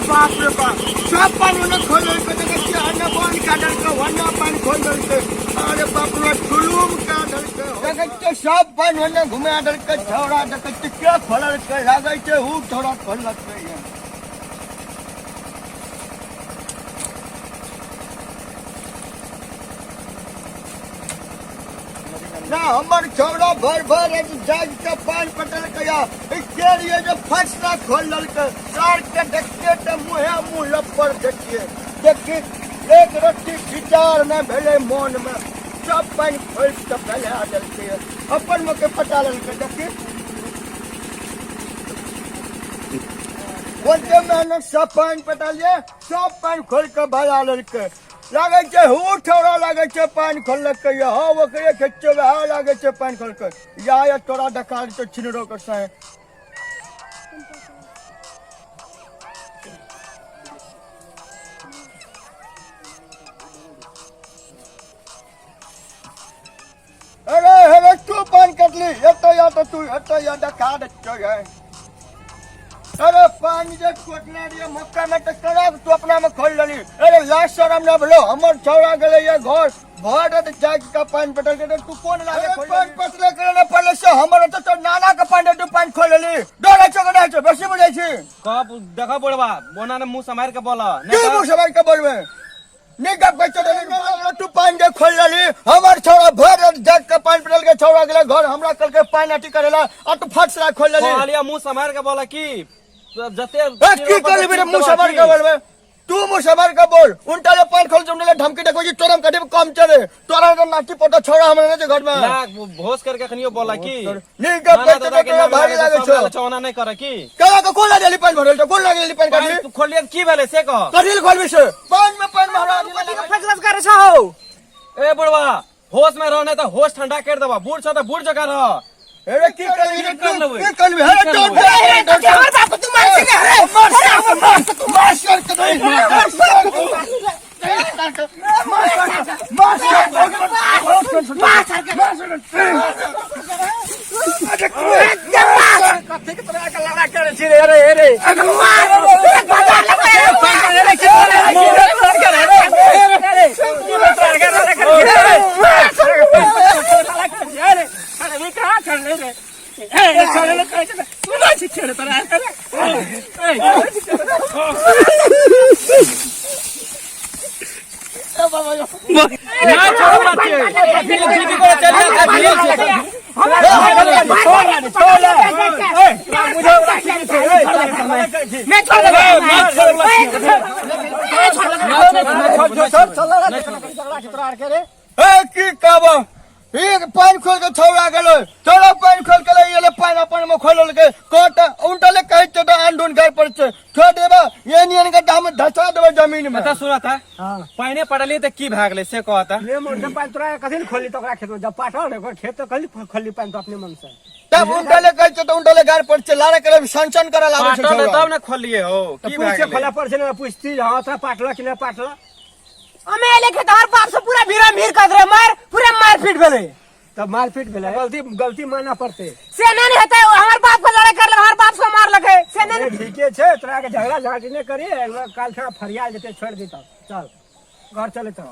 बाप रे बाप, सब पानि ओने खोल देलकै। देखै छियै, अन्न बन कए देलकै, ओन्ने पानि खोल देलकै। अरे बाप रे, जुलूम कए देलकै। देखै छियै, सब पानि ओन्ने घुमा देलकै छौड़ा। देखै छियै, के खोललकै? लागै छै ऊ छौड़ा खोललकै। ना हमर छौड़ा भर भर जाग के पानि पटलकै या के लिए जे फसला खोल लेलकै। सार के देखते तऽ मुँहे मुँह लप्पर देखिए देखी, एक रत्ती विचार नहि भेलै मोन मे, सब पानि खोलि कऽ फैला देलकै, अपन मुँह के पटा लेलकै। देखी, ओते मेहनत सब पानि पटलियै, सब पानि खोलि कऽ भरा लेलकै। लागै छै हू छौड़ा लागै छै पानि खोललकै। हँ, ओकरे खेत वएह लागै छै पानि खोलकै। या या तोरा डकार छै छिनरो के साए। अरे अरे, तू पानि कटली एतऽ या तऽ तू एतऽ या डका दै छै। अरे, पानि जे कोटने रहियै मक्का में तऽ केना तू अपना में खोल लेली? अरे, लाज शरम न भेलो? हमर छौड़ा गेलै ये घर भर रात जागि के पानि पटल के, तू कोन लागे पानि पटले करे न पड़ले से हमर ओतऽ तोर नाना के पानि, तू पानि खोल लेली। डरै छौ कि नहि छौ? बेसी बुझै छी। कब देखो बुढ़वा, बोना ने मुंह सम्हार के बोला। की मुँह सम्हारि के बोलबै? नहीं गप कहै छौ तऽ तू पानि जे खोल लेली। हमर छौड़ा भर रात जागि के पानि पटल के छौड़ा गेलै घर, हमरा कहलकै पानि अथी करेला आ तू फट से खोल लेली। कहलिया मुंह सम्हार के बोला की जते ए, की करबी रे? मुँह सम्हार के बोलबै? तू मुँह सम्हार के बोल। उनटा जे पानि खोल उनटा धमकी देखो जी, तोरम कटी कम चले तोरा तो नाटी पोटा छौड़ा हमरा नहीं छै घर में। ना भोस करके अखनियो बोला की। नहीं गप नाना कहै छौ दादा के तोरा नाम भारी लागे लागै छै, छौ। सब ओना नहीं करे की। केना के कोन लागेली पानि भरल छौ? कोन लागेली पानि पानि काटली? तू खोलिए की भेलै से कह। कथी खोलबी से? पानि में पानि में हमरा कथी के फैसला करे छौ? ए बुढ़वा, होश में रह, नहीं तो होश ठंडा कर देबा। बूढ़ छ त बूढ़ जगह रह। अरे, की करबी रे? की कर लेबै? की करबी? अरे, की कर तोर लेबै? अरे, कथी हमर बाप के तू मार छी रे? मार मार मार तू मार सर के नहीं मार सर मार मार। कथी के तोरा के लड़ा करे छी रे? अरे अरे, ना छोड़ो बात के दीदी को चल जा भीड़ छै। ए, की कहब, एक पानि खोल के छौड़ा गेलै, छौड़ा पानि खोल के लए गेलै, पानि अपन में खोल लेलकै। कहत उनटा ले कहै छै तऽ आन घर पर छै, छोड़ देबा एहन एहन गड्ढा में धसा देबै जमीन में। बता, सुना था पाइने पड़ली त की भए गेलै से कहता। ले मन से पानि तोरा कथी ले खोलली? तऽ ओकरा खेत में जब पाटल रहे ओकर खेत, तऽ कथी खोलली पानि तो अपने मन से? तब उनटा ले कहै छै तऽ उनटा ले घर पर छै, लारे करे सन सन करे लागै छै। पाटल छौड़ा तब ने खोलिए हो। तऽ की भए पूछ गेलै? खोला पर छै ने, पूछती हँ, तोरा पाटल कि नहि पाटल? हमे एले खेत, हर बाप से पूरा भीड़ा भीड़ कर रहे, मार पूरा मारपीट भेलै। तब मारपीट भेलै, गलती गलती मानऽ पड़तै। से नहीं हेतै, हमर बाप के लड़ाई कर हमार बाप से मार लगे से नहीं। अरे, ठीके छै, तोरा के झगड़ा झाँटी नहि करी। काल्हि फरियाल जेतै, छोड़ि दी तब। चल घर चले, चल।